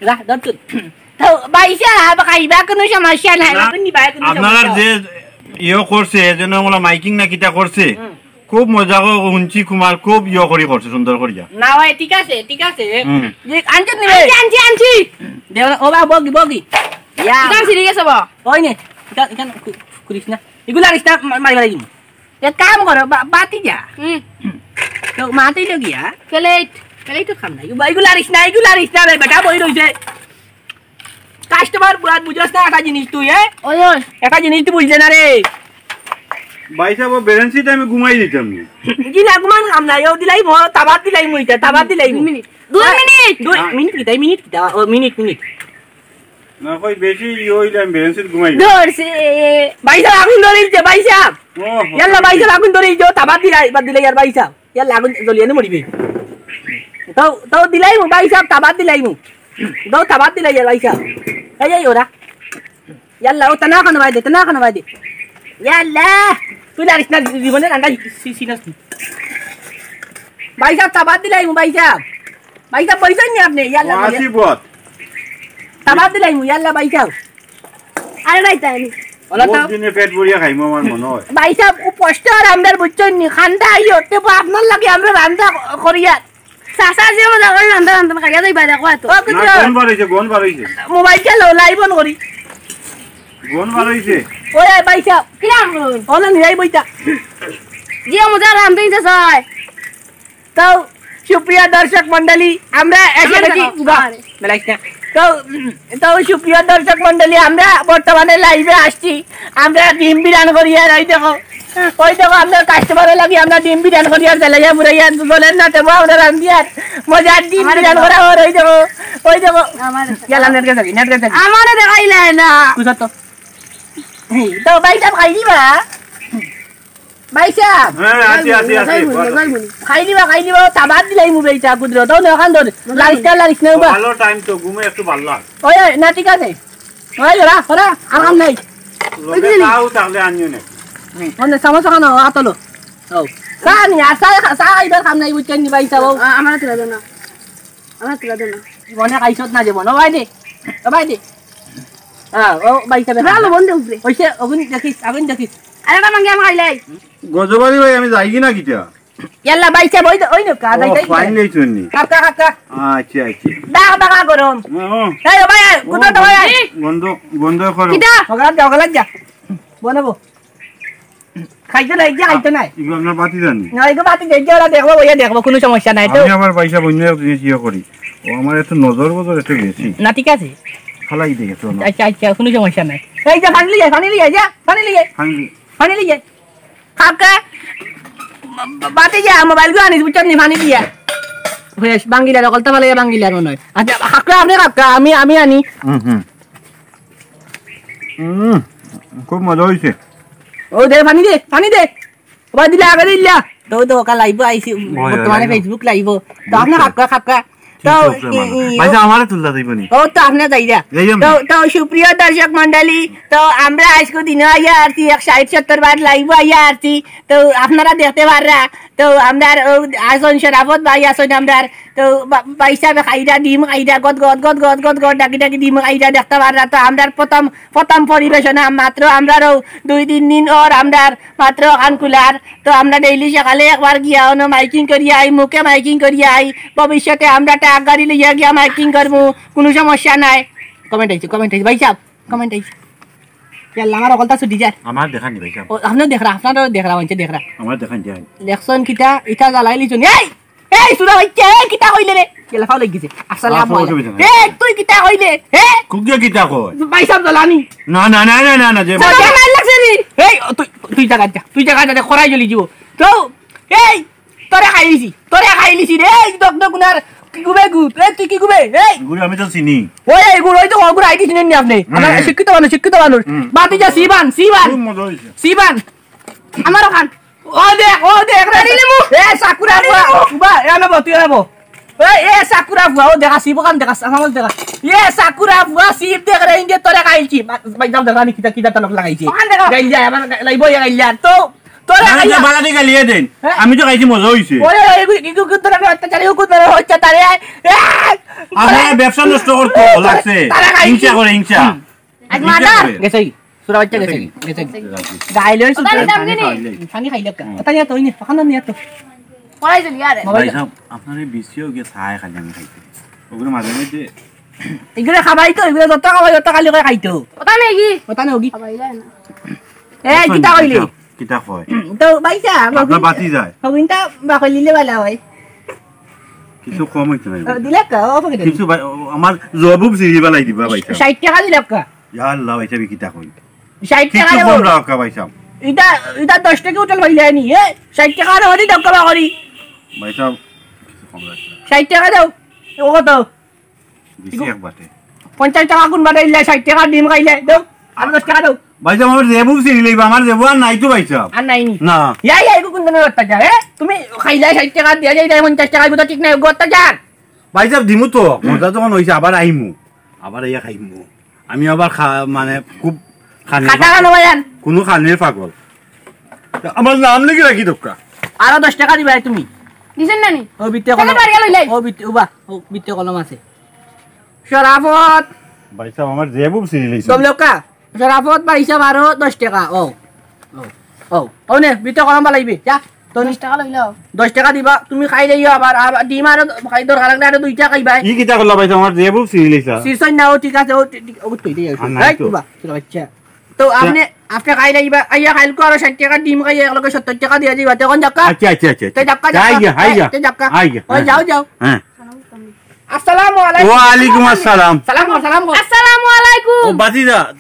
যা, ধর তুই। তো, ভাই সাহেব, খাইবা কোনো সমস্যা নাই। না, আপনি নিবা কোনো আপনারা সমস্যা যে ইয়ে করছে, এর জন্য আমরা মাইকিং না কিতা করছে, হুম। খুব মজা করে হুনছি কুমার, খুব ইয়ে করি করছে, সুন্দর করিয়া। না ভাই, ঠিক আছে, ঠিক আছে। হুম। যে আনছি নি ভাই? আনছি, আনছি, আনছি। দেও না, ও বা, বগি, বগি। ইয়া। ইটা ছিঁড়ি গেছে বা? ওই নে, ইটা, ইটা কু-, করিস না। এগুলা আনিস না, মা-, মারি মারি দিমু। এক কাম করো, বা-, বাতি যা। হুম। তো মাতি লো গিয়া। প্লেট। প্লেট তো খাম না। এগুলা, এগুলা আনিস না, এগুলা আনিস না রে, বেটা বই রইছে। কাস্টমার বুঝ-, বুঝস না একটা জিনিস তুই, এ? ওই, ওই। একটা জিনিস তুই বুঝলে না রে। ভাই সাহেব, ও বেরেন্সিতে আমি ঘুমাই দিতাম নি। জি না, ঘুমান কাম নাই, ও দিলাই মো, তাবাদ দিলাই মুইটা, তাবাদ দিলাই দুই মু। মিনিট। দুই হ্যাঁ, মিনিট। দুই হ্যাঁ। মিনিট কিতা, মিনিট কিতা, ও মিনিট, মিনিট। না, কই বেশি ইয়ে হইলে আমি বেরেন্সিত ঘুমাই দিতাম। ধরছে। ভাই সাহেব, আগুন ধরে দিছে, ভাই সাহেব। ও, ইয়াল্লা, ভাই সাহেব, আগুন ধরে দিছে, তাবাদ দিলাই, বাদ দিলাই আর ভাই সাহেব। ইয়াল্লা, আগুন জ্বলিয়ে নে মরিবে। তো, তো দিলাই মু, ভাই সাহেব, তাবাদ দিলাই মু। তো তাবাদ দিলাই আর ভাই সাহেব। এই, এই ওরা। ইয়াল্লা, ও তানা খানো ভাই দে, তানা খানো ভাই দে। ইয়াল্লা, তুই লারিস না জীবনে রান্না সি-, সিনাস তুই। ভাই সাহেব, তাবাদ দিলাই মু, ভাই সাহেব। ভাই সাহেব, বইছেন নি আপনি? ইয়াল্লা, ভাই সাহেব। আসি বত। তাবাদ দিলাই মু, ইয়াল্লা, ভাই সাহেব। আরে ভাই, তাই নি। ওলা তো। বহুত দিনে পেট ভরিয়া খাইমু আমার মনে হয়। ভাই সাহেব, ও কষ্ট আর আমরার বুঝছেন নি? খান্দা আইও, তে আপনার লাগি আমরা রান্না করিয়া। চাচা যে মজা করে রান্ধা রান্ধন খাইয়া যাইবা, দেখো এত। ও, না, কিন্তু গন্ধ বার হইছে, গন্ধ বার হইছে। মোবাইল চালো, লাইভ অন করি। গন্ধ বার হইছে। ওই, এই ভাই সাহেব। কিরাম গন্ধ? ও না, নিরাই বইতা। যে মজা রান্ধতে ইচ্ছা চায়। তো, সুপ্রিয় দর্শক মণ্ডলী, আমরা এসে আমার গেছি। দেখো, বাহ, আমার। বেলাইস না। তো, উম, তো, সুপ্রিয় দর্শক মণ্ডলী, আমরা বর্তমানে লাইভে আসছি। আমরা ডিম বিরান করি আর ওই দেখো, ওই দেখো, আমরা কাস্টমারের লাগি আমরা ডিম বিরান করি আর জ্বালাইয়া পুরাইয়া বলেন না, তেমন আমরা রান্ধি আর মজার ডিম আমারে বিরান দেখো। করা ওর, ওই দেখো, ওই দেখো। আমারে দেখো। ইয়ালা, নেট গেছে, নেট গেছে। আমারে দেখাইলে না। বুঝো তো। এই, তো ভাই সাহেব খাই দিবা? ভাই সাহেব। হ্যাঁ, আছি, আছি, আছি, বলো। খাই দিবা, খাই দিবা, তাবাদ দিলাই মুবে ইটা কুদরত। তো নখান ধর, লারিস না, লারিস না, উবা। ভালো টাইম তো, ঘুমে একটু ভালো লাগে। ওই, ওই, না, ঠিক আছে। ওই, ওরা, ওরা, আর কাম নাই। লগে ওই যে তাও তাহলে আনিও না। মানে, সমস্যা কেন? আতলো। ও। চা নি, আর চা, চা খাইবার কাম নাই, বুঝছেন নি, ভাই সাহেব? আ-, আমার তুলা দেন না। আমার তুলা দেন না। জীবনে খাইছত না জীবন। ও ভাই দে, ও ভাই দে। হ্যাঁ, ও ভাই সাহেব। ভালো বন্ধু উপরে। ওই সে, ওগুন দেখিস, আগুন দেখিস। আরে, ওটা মাঙ্গি আমার খাইলাই। গজবাড়ি ভাই, আমি যাই কি না কিতা? ইয়াল্লা, ভাই সাহেব, ওই তো, ওই নৌকা, ও, যাই, যাই। ফাইন নেই শুননি। কাকা, কাকা। আচ্ছা, আচ্ছা। দা, দা, গরম। ও, ও। এই, ও ভাই, ও, কোথাও তো ভাই। গন্ধ, গন্ধ করো। কিতা? ওখানে যা, ওখানে যা। বনাবো। খাইতে নাই, যে খাইতে নাই। এগুলো আপনার বাতি জানি। না, এগুলো বাতি যাই, যে ওরা দেখবো, ওইয়া দেখবো, কোনো সমস্যা নাই তো। আমি আমার পয়সা বন্ধ এক জিনিস ইয়ে করি। ও আমার একটু নজর বজর একটু বেশি। না, ঠিক আছে। ফালাই দিয়ে গেছে ওনার। আচ্ছা, আচ্ছা, কোনো সমস্যা নাই। এই যে পানি লিয়ে, পানি লিয়ে, যা, পানি লিয়ে। পানি লিয়ে। পানি লিয়ে। কাকা, বা-, বা-, বাতে যা, মোবাইল গুলো আনিস, বুঝছেন নি, পানি দিয়া। বেশ, বাঙ্গিলার, অকলতা ফালাইয়া বাঙ্গিলার মনে হয়। আচ্ছা, কাকা, আপনি কাকা, আমি, আমি আনি। হুম, হুম। হুম, খুব মজা হইছে। ও দে, পানি দে, পানি দে। ওবা দিলা, আগে দিলা। তো, তো, ওকা লাইভ আইছি, ওই, ওই, বর্তমানে লাইভ। Facebook live. তো আপনি বুঝতে। খাক্কা, খাক্কা। কি তো, চলছে ই-, মানে? ই-, ভাইসাব, আমারে তুলতা যাইব নি? ও, তো আপনি যাইরা। যাইরাম তো, না। তো সুপ্রিয় দর্শক মণ্ডলী, তো আমরা আজকে দিনে আইয়া আরছি, এক ষাট সত্তর বার লাইভ আইয়া আরছি। তো আপনারা দেখতে পাররা। তো আমরার ও আছইন শরাফত ভাই আছইন আমরার। তো বা-, ভাইসাবে খাইরা ডিম খাইরা গদ গদ গদ গদ গদ গদ ডাকি ডাকি ডিম খাইরা দেখতে পাররা। তো আমরার প্রথম, প্রথম পরিবেশনা মাত্র আমরারও দুই তিন দিন অর আমরার মাত্র খান খুলার। তো আমরা ডেইলি সকালে একবার গিয়া অনো মাইকিং করিয়া আই, মুখে মাইকিং করিয়া আই। ভবিষ্যতে আমরা ট্রাক গাড়ি লইয়া গিয়া মাইকিং করমু, কুনু সমস্যা নাই। কমেন্ট আইছে, কমেন্ট আইছে, ভাইসাব, কমেন্ট আইছে। ইয়াল্লা, আমার অকলতা ছুটি যায়। আমার দেখা নি ভাই সাহেব। ও, আপনেও দেখরা, আপনারও দেখরা, মানষে দেখরা। আমার দেখা নি যায়। লেখছইন কিতা, ইটা জ্বালাইলিছইন। এই! এই, সুরা বাইচ্চা, এই, কিতা কইলে রে? গেলা ফাও লাগি গেছে। আসসালামু আলাইকুম। অসুবিধা নাই। এই, তুই কিতা কইলে? হে? কুকিয়ে কিতা কয়? ভাই সাহেব জ্বালানি। না, না, না, না, না, না, যে ভাই সাহেব, মাইর লাগছে রে। এই, তুই, তুই জাগা যা, তুই জাগা যা, খরাই জ্বলি যিবো। তো, এই, তোরে খাইলিছি, তোরে খাইলিছি রে, এই দক দক উনার কি গুবে গুত, এই তুই কি গুবে, এই। গুরে আমি তো চিনি। ওই, এই গুর, ওই তো গুর আইডি চিনেন নি আপনে? হুম, আমার হুম। শিক্ষিত মানুষ, শিক্ষিত মানুষ। হুম। বাতি যা, সিবান, সিবান। খুব মজা হইছে। সিবান। আমারও খান। ও দেখ, ও দেখ, রে। রানী লেবু। এ, সাকুরা রানী ফুয়া। লেবু। উবা, এ নেবো, তুই নেবো। এ, এ, সাকুরা ফুয়া, ও দেখা, সিব খান দেখা, সামাল দেখা। এ, সাকুরা ফুয়া, সিব দেখ রে, ইন্দে তোরে খাইছি। মা-, বাইদাম দেখা নি, কিতা, কিতা তালক লাগাইছে। ওখান দেখা। গাইল যায়, আমার গাইল, বইয়া গাইল যায়। তো, তোরে না, না, খাইয়া। বালা ঠিক গালিয়ে দেন। হ্যাঁ? আমি তো খাইছি, মজা হইছে। ওরে, ওরে, এগু-, এগু-, এগু তোরা অত্যাচারী, এগু তোরা অত্যাচারী, এ, এ। আপনারা ব্যবসা নষ্ট করতে লাগছে। তারা খাইছে। হিংসা করে, হিংসা। হুম। আজ হিংসা মার্ডার। করে। গেছে কি? সুরা বাচ্চা গেছে কি? গেছে কি? গেছে কি? গাইল হইছে ওটা তো। নিতাম কি নি? পানি খাইলে কা? হুম। ওটা নিয়ে তো, ওই নিয়ে, ওখানে নিয়ে তো। পড়াই চলি আরে। ভাই সাহেব, আপনার এই বিসিও গিয়ে চায় খালি আমি খাইতে। ওগুলো মাঝে মধ্যে এগুলো খাবাই তো, এগুলো যত খাবাই, তত খালি করে খাইতো। ওটা নেই কি? ওটা নেই কি? খাবাই যায় না। এ, এখন কিতা কইলি? কিতা, কিতা কয়? তো ভাই সাহেব, আপনার বাতি যায়। হবিনটা বাকলিলে ভালো হয়। কিছু কম হইতো না। ও, দিলে কা? ও, পকেটে। কিছু ভাই, ও, আমার জবুব সিরি বালাই দিবা ভাই সাহেব। ষাইট টেকা দিলে কা? ইয়া আল্লাহ, ভাই সাহেব, কিতা কই? ষাইট টেকা কিছু দেবো। কম রাখা ভাই সাহেব। ইটা, ইটা দশ টেকা উঠল হইলে নি, এ? ষাইট টেকা আর হরি দক্কা বা করি। ভাই সাহেব, কিছু কম রাখা। ষাইট টেকা দাও। ও কত? বেশি এক বাটে। পঞ্চাশ টেকা কোন বাটে ইলে ষাইট টেকা ডিম খাইলে? দাও, আর দশ টেকা দাও। ভাই সাহেব, আমার জেবু সিরি লইবা, আমার জেবু আর নাই তো ভাই সাহেব। আর নাই নি? না। ইয়া, ইয়া, এগু কোন ধরনের অত্যাচার, এ? তুমি খাইলে ষাইট টেকা দিয়া যাই, যাই পঞ্চাশ টেকা, এগু তো ঠিক নাই, এগু অত্যাচার। ভাই সাহেব, দিমু তো, মজা যখন হইছে, আবার আইমু, আবার আইয়া খাইমু। আমি আবার খা-, মানে, খুব খানের খাটা পাগল। খানো ভাই আন। কোনো খানের পাগল। তা আমার নাম লিখে রাখি দোক্কা। আরো দশ টেকা দিবা তুমি। দিছেন না নি? ও বিত্তে তাহলে কলম। বাড়ি গেল, লই। ও বিত্তে, উবা, ও বিত্তে কলম আছে। শরাফত। ভাই সাহেব, আমার জেবু সিরি লইছে। দম লোকা। শরাফত ভাই সাহেব আরো দশ টেকা। ও। ও। ও। ও নে, বিত্তে কলম বালাইবে। যা। তো নি- দশ টেকা লইল। দশ টেকা দিবা, তুমি খাই যাইও আবার, আবার ডিম আরো খাই দরকার লাগলে আরো দুইটা খাইবা। ই কিতা করলা ভাই, আমার জেবু সিরি লইছা। সিরছইন না, ও ঠিক আছে, ও ঠিক, ও ঠিক, ঠিক আছে। আর নাই এই তো। দিবা, ঠিক আছে। তো আচ্ছা। আপনি, আপনি খাই যাইবা, আইয়া খাইলকু আরো ষাইট টেকা ডিম খাইয়া এক লগে সত্তর টেকা দিয়া যাইবা, তখন যাক্কা। আচ্ছা, আচ্ছা, আচ্ছা, আচ্ছা। তে যাক্কা, আচ্ছা, যাক্কা। আইয়া, আইয়া। তে যাক্কা। আইয়া, ওই হ্যাঁ, যাও, হ্যাঁ। যাও। হ্যাঁ। আসসালামু আলাইকুম। ওয়ালাইকুম আসসালাম। সালাম কর, সালাম কর। আসসালামু আলাইকুম। ও বাতিজা,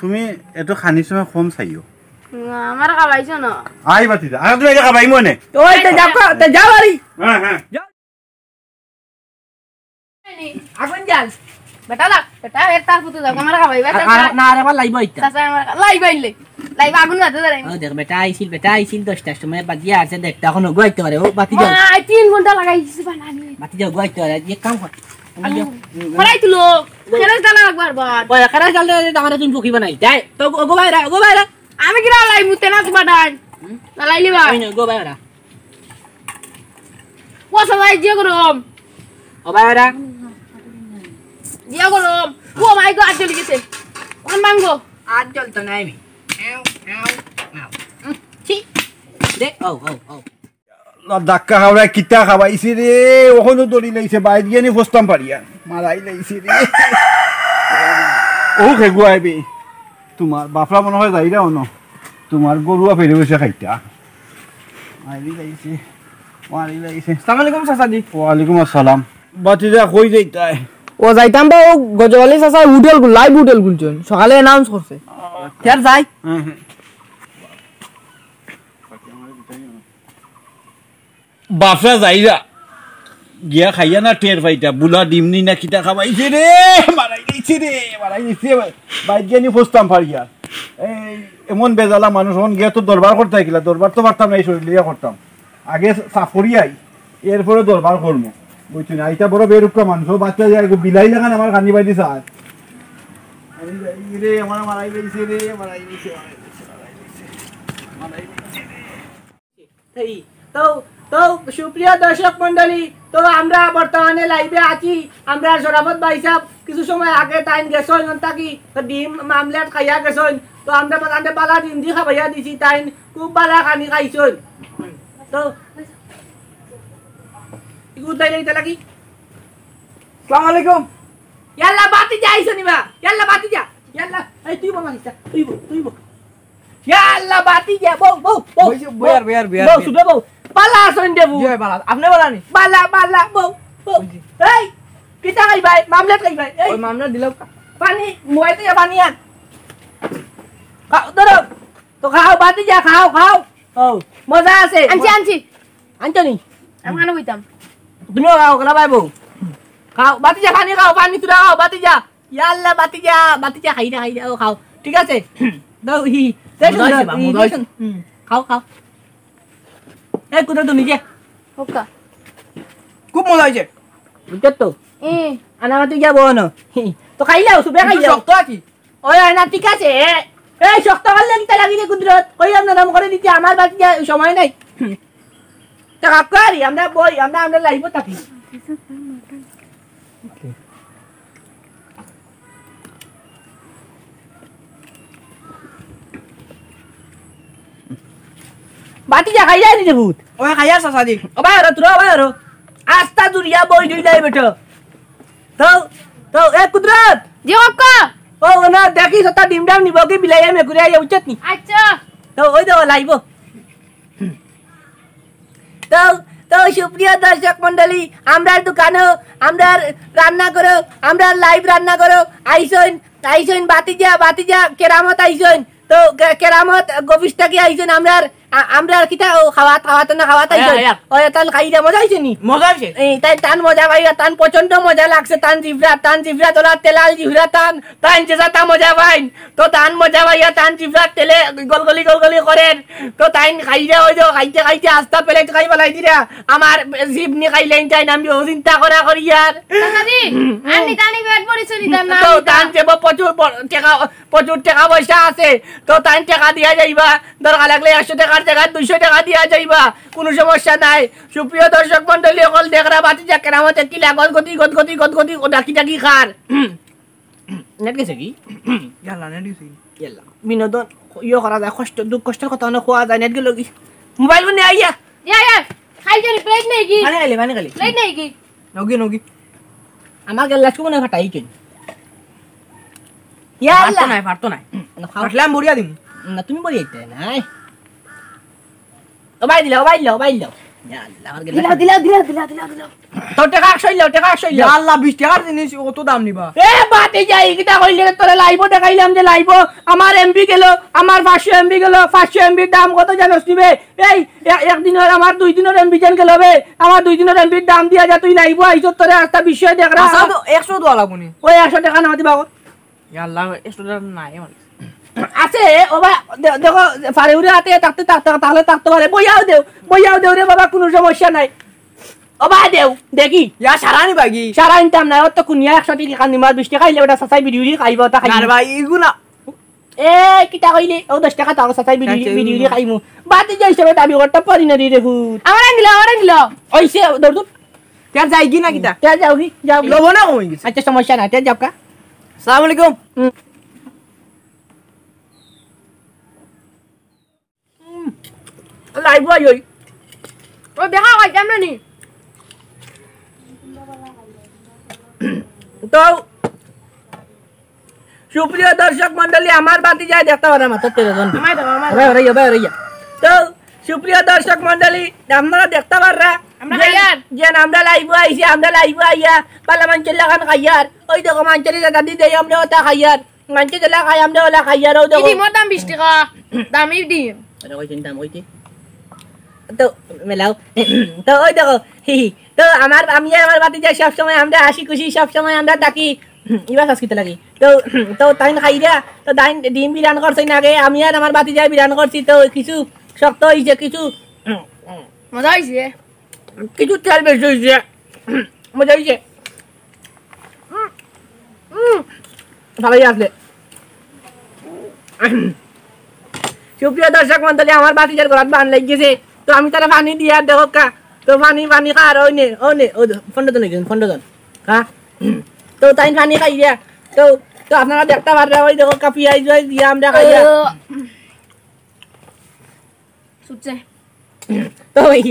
তুমি এত খানির সময় কম চাইও। না, আমার খাবাইছো না। আই বাতিজা, আর তুমি এটা খাবাই মনে। ওই তে যাও, তে যাও বাড়ি। হ্যাঁ, হ্যাঁ। যাও। আগুন জাল। বেটা লাগ, বেটা এর তার পুতু যাও, আমার খাবাইবা, আর, আর, না, আর আবার লাইবা ইতা। চাচা, আমার লাইবা ইলে। লাইবা আগুন বাজে ধরে। ও দেখ, বেটা আইছিল, বেটা আইছিল দশটার সময়, বাজিয়া আছে দেড়টা, এখন ওগো আইতে পারে, ও বাতি যাও। আয়, তিন ঘন্টা লাগাই দিছি বানানি। বাতি যাও, ওগো আইতে পারে, এক কাম কর। আমি যাও। খরাই তুলো। খেলাস ডালা লাগবো আরবার। ওই, খেলাস ডালা ডালা আমার তুমি পকিবা নাই। যাই, তো ওগো বাইরা, ওগো বাইরা। আমি কিরা লাই মুতে না তোমার ডাল। হুম? না লাইলি বা। ওই না, ওগো বাইরা। ও সবাই জিয়া গরম। ও বাইরা। জিয়া গরম। ও মাই গো, আজ জ্বলি গেছে। ওখান ভাঙ্গো। আর জ্বলতো নাই আমি। আউ, আউ, আউ। উম, ছি। দে, ও, ও, ও। ধাক্কা খাওয়ায় কিতা খাবাইছে রে, ওখানো দড়ি লাইছে, বাইর গিয়া নি ফস্তাম পারিয়া, মারাই লাইছে রে। ও খেগুয়া আইবে, তোমার বাফরা মনে হয় যাইরা অনো, তোমার গরুয়া ফেরে বসে খাইতা। মারি লাইছে, মারি লাইছে। আসসালামু আলাইকুম চাচাজি। ওয়ালাইকুম আসসালাম। বাতিজা কই যাইতায়? ও যাইতাম বা ও গজওয়ালি চাচা হোটেল খুল-, লাইভ হোটেল খুলছইন, সকালে অ্যানাউন্স করছে। ফের যাই। হ্যাঁ, হ্যাঁ। বাফরা যাইরা গিয়া খাইয়া না টের পাইতা, বুলা ডিম নি না কিতা খাবাইছে রে, মারাই দিছে রে, মারাই দিছে। বাইর গিয়া নি ফস্তাম পারিয়া। এই এমন বেজালা মানুষ, অন গিয়া তো দরবার করতে কিলা, দরবার তো পারতাম না, এই শরীর লইয়া করতাম। আগে সাফ করি আই, এরপরে দরবার করমু। বুঝছো না? ইটা বড় বেরুক্কা মানুষ, ও বাচ্চা যায়, এগো বিলাই লাখান আমার খানি বাইদি সার। মারাই দিছে রে, আমার মারাই দিছে রে, মারাই দিছে, মারাই দিছে, মারাই দিছে, মারাই দিছে রে। এই, তো, তো, সুপ্রিয় দর্শক মণ্ডলী, তো আমরা বর্তমানে লাইভে আছি। আমরা শরাফত ভাই সাহেব কিছু সময় আগে তাইন গেছইন, অন থাকি তো ডিম মামলেট খাইয়া গেছইন। তো আমরা তানরে বালা ডিম দি খাবাইয়া দিছি, তাইন খুব বালা খানি খাইছইন। তো, ইগু তাইলে ইতা লাগি। আসসালামু আলাইকুম। ইয়াল্লা বাতি যা আইছো নিবা, ইয়াল্লা বাতি যা। ইয়াল্লা, এই তুই বল, মালিকটা, তুই বল, তুই বল। ইয়াল্লা, বাতি যা, বউ, বউ, বউ, বইছে, বউ, বইয়ার, বইয়ার, বইয়ার, বউ, বইয়ার। শুধু বউ। বালা আছইন দে, বউ। জি ভাই, বালা। আপনে বালা নি? বালা, বালা, বউ, বউ। বইছি। এই, কিতা খাইবায়? মামলেট খাইবায়? এই। ওই মামলেট দিলাও। পানি, মোবাইল থেকে পানি আন। খাও, ধরো। তো খাও, বাতি যা, খাও, খাও। ও, মজা আছে। আনছি, আনছি। আনছো নি? আমি কেন কইতাম? তুমিও খাও, কেলা ভাই বউ। খাও, বাতি যা, পানি খাও, পানি তুলা খাও, বাতি যা। ইয়াল্লা, বাতি যা, বাতি যা, খাই যা, খাই যা, ও খাও। ঠিক আছে? দাও, হি, হি। মজা হইছে বা, হি, মজা হইছে। হুম, খাও, খাও। এই, কোথায় তুমি যে? হোক্কা। খুব মজা হইছে। বুঝছো তো? এ। আনা বাতি যা বউ না। হি, তো খাইলাও, সুবে একটু খাইলাও। শক্ত আছি। ওই, ওই, না, ঠিক আছে। এ, এই শক্ত করলে কিতা লাগি রে কুদরত? কইলাম না, নরম করে দিতে, আমার বাকি যা সময় নাই। হুম। তা কাকা রে, আমরা বই, আমরা, আমরা লাইভও থাকি। বাতি যা খাই যায়নি রে ভূত। ওই খাইয়া চাচা দি। ও ভাই, ওরা, তোরা, ও ভাই, ওরা। আস্তা জুড়িয়া বই দুই যাই বেটো। তো, তো, এ কুদরত। জি, কাকা। ও, ও না, দেখিস, ওটা ডিম ডাম নিব কি, বিলাই আমি ঘুরে আইয়া উচিত নি? আচ্ছা। তো, ওই তো, লাইব। তো, তো, সুপ্রিয় দর্শক মণ্ডলী, আমরার দোকানো, আমরার রান্না করো, আমরার লাইভ রান্না করো, আইসইন, আইসইন, বাতিজা, বাতিজা, কেরামত আইসইন। তো, কে-, কেরামত গফিস থাকি আইসইন, আমরার, আ-, আমরার কিতা, ও, খাওয়াত, খাওয়াত না খাওয়াত আইসইন। আয়া, আয়া। ও, তান খাইরা মজা আইছে নি? মজা হইছে। এই, তাই তান মজা পাইয়া, তান প্রচন্ড মজা লাগছে, তান জিভরা, তান জিভরা তোলা তেলাল জিভরা তান, তাইন যে যাতা মজা পাইন। তো তান মজা পাইয়া, তান জিভরা তেলে গলগলি গলগলি করের। তো তাইন খাইরা ওই যে খাইতে খাইতে আস্তা প্লেট খাই বালাই দিরা। আমার জিভ নি খাইলেন তাইন আমি ও চিন্তা করা করি আর। চাচাজি, আর নিতা নি পেট ভরিছে নিতা না তো নিতা। তান যে ব-, প্রচুর ব-, টেকা, প্রচুর টেকা পয়সা আছে। তো তাইন টেকা দিয়া যাইবা। দরকার লাগলে একশো টেকার জাগাত দুইশো টেকা দিয়া যাইবা। কোনো সমস্যা নাই। সুপ্রিয় দর্শক মণ্ডলী, অকল দেখরা বাতি যা কেরামতে কিলা গদগদি, গদগদি, গদগদি, ও ডাকি ডাকি খার। নেট গেছে কি? ইয়াল্লা, নেট গেছে কি? ইয়াল্লা। বিনোদন ইয়ে করা যায়, কষ্ট, দুঃখ কষ্টর কথা অনেক কওয়া যায়, নেট গেল কি? মোবাইল ফোন নিয়ে আইয়া। ইয়া, ইয়া, খাই যাবি, প্লেট নেই কি? পানি খাইলে, পানি খাইলে। প্লেট নেই কি? নগি, নগি। আমার গেল লাস্ট মনে ফাটাই কেন? ইয়াল্লা। পারতো নাই, পারতো নাই। না, খাও। ফাটলাম বড়িয়া দিম। না, তুমি বড়িয়া দিতে নাই। ও ভাই দিলা, ও ভাই দিলা, ও ভাই দিলা। ইয়া আল্লাহ, আমার গেল দিলা, দিলা, দিলা, দিলা, দিলা, দিলা। তোর টেকা একশো ইলো, টেকা একশো ইলো। ইয়া আল্লাহ, বিশ টেকার জিনিস অত দাম নিবা? এ, বাদে যাই, কিতা কইলে তোরে লাইভও দেখাইলাম যে লাইভও আমার এমবি গেল, আমার পাঁচশো এমবি গেল, পাঁচশো এমবির দাম কত জানোস নিবে? এই, এ-, একদিনের আমার দুই দিনের এমবি যেন গেল বে, আমার দুই দিনের এমবির দাম দিয়া যা, তুই লাইভও আইছত, তোরে আস্তা বিষয় দেখরা। আচ্ছা, তো একশো দেওয়া লাগবো নি? ওই একশো টেকা না দিবা। ইয়া আল্লাহ, একশো টেকা নাই আমার কাছে। আছে, ও বা, দে-, দেখো, ফারে উড়ে হাতে থাকতে, থাকতে, তাহলে থাকতে পারে। বইয়াও দেও, বইয়াও দেও রে বাবা, কোনো সমস্যা নাই। ও বা দেও, দেখি। ইয়া, সারা নি বাগি? সারা নিতাম না, অত কুনিয়া একশো টেকা নিমার, বিশ টেকা আইলে ওটা চাচাই বিড়ি উড়ি খাইব, ওটা খাইব। না রে ভাই, ইগু না। এ, কিতা কইলে? ও দশ টেকা তাও চাচাই বিড়ি, আচ্ছা, বিড়ি উড়ি ইগু না। খাইমু। বাদ দিয়ে হিসাবে দাবি করতে পারি না রে, রে ভূত। আমার আঙ্গিল, আমার আঙ্গিল। ওই সে, দৌড়, দৌড়। তে যাই কি না কিতা? তে যাও কি? যাও কি? লবণ কমে গেছে। আচ্ছা, সমস্যা নাই, তে যাও কা। আসসালামু আলাইকুম। হুম। হুম। লাইভ আই ওই। ও দেখা হয়, কেমন নি? তো সুপ্রিয় দর্শক মণ্ডলী, আমার বাতি যায় দেখতে পাররা মাত্র তেরো জন। আমায় দাও, আমায় দাও। ভাই, ওরে, ভাই, ওরে। তো সুপ্রিয় দর্শক মণ্ডলী, আপনারা দেখতে পাররা আমরা যে, খাইয়ার। যে আমরা লাইভও আইছি, আমরা লাইভও আইয়া, পালা মানষের লাখান খাইয়ার। ওই দেখো, মানষের জায়গা দিয়ে দেই, আমরা ওটা খাইয়ার। মানষে যেলা খাই, আমরা ওলা খাইয়ার, ও দেখো। এই ডিমর দাম বিশ টেকা, দামি ডিম। ওটা কইছেন দাম কইতে? তো মেলাও। তো ওই দেখো, হি হি। তো আমার, আমি আর আমার বাতি যায় সব সময় আমরা হাসি খুশি, সব সময় আমরা থাকি। ইবা শ্বাস কিতা লাগি? তো, তো তাইন খাইরা, তো তাইন ডিম বিরান করছে না আগে, আমি আর আমার বাতি যায় বিরান করছি, তো কিছু শক্ত হইছে, কিছু মজা হইছে। কিছু তেল বেশি হইছে। মজা হইছে। উম, উম, ভালোই আসলে। সুপ্রিয় দর্শক মণ্ডলী, আমার বাতিজার গলাত বান লাগি গেছে, তো আমি তারে পানি দিয়া দেখো কা, তো পানি, পানি খার, ওই নে, ওই নে, ও দে, পনেরো জন একজন, পনেরো জন, হ্যাঁ, তো তাই পানি খাইয়া, তো, তো আপনারা দেখতে পাররা, ওই দেখো কা, পিয়াজ উয়াজ দিয়া আমরা খাইয়া। ছুটছে। তো এই,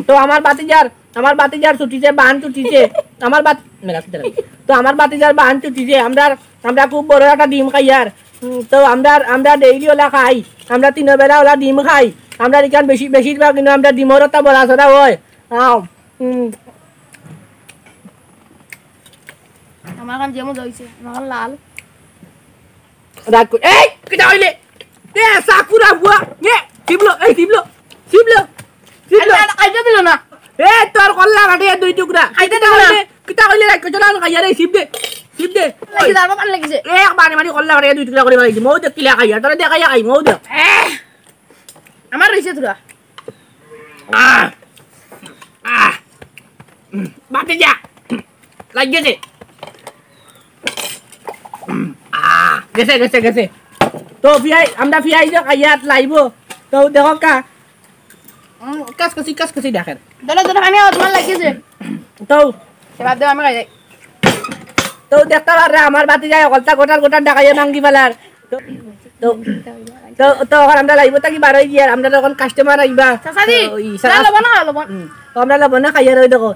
তো আমার বাতিজার, আমার বাতিজার ছুটিছে, বান ছুটিছে। আমার বাত-, মেলা কিতা লাগে? তো আমার ভাতিজার বাহান চুটি যে আমরা, আমরা খুব বড় একটা ডিম খাইয়ার। উম, তো আমরা, আমরা ডেইলি ওলা খাই, আমরা তিন বেলা ওলা ডিম খাই। আমরা এখান বেশি, বেশিরভাগ কিন্তু আমরা ডিমর একটা বড়া সরা হয়। আও, উম। আমার কান যেমন হইছে, আমার কান লাল। রাগ করি। এই, কিতা হইলে? এ, সাকুরা বুয়া। এ, শিবলো, এই শিবলো, শিবলো, শিবলো। আইতে, আইতে দিল না। এ, তোর কল্লা কাটিয়া দুই টুকরা। আইতে দিল না। কিতা হইলে? কিতা হইলে? রাগ করছো না, খাইয়া রে, শিব দে, শিব দে। লাগি যাবো, কান লাগিছে। এ, এক বারে মারি কল্লা কাটিয়া দুই টুকরা করে বাড়াইছি। মৌ দেখ কিলা খাইয়া, তোরা দেখাইয়া খাই, মৌ দেখ। এ, আমার রইছে তোরা। আহ! আহ! উম, বাতি যা। লাগ গেছে। উম, আহ! গেছে, গেছে, গেছে। তো ফিয়াই, আমরা ফিয়াই যে খাইয়াত লাইবো। তো দেখো কা। উম, কাজ করছি, কাজ করছি দেখেন। ধরো, ধরো, আমি আমার তোমার লাগিয়েছে। তো সে বাদ দেও, আমি খাই যাই। তো দেখতে পাররা আমার বাতি যায়, হকলতা গোটার গোটার ডাকাইয়া ভাঙ্গি ফেলার। তো, তো, তো, তো অখন আমরা লাইবো থাকি বারোই গিয়ার, আমরা অখন কাস্টমার আইবা। চাচাজি, তো, ই, না, চাচা-, লবণ না, লবণ। হুম, তো আমরা লবণ না খাইয়া রই দেখো।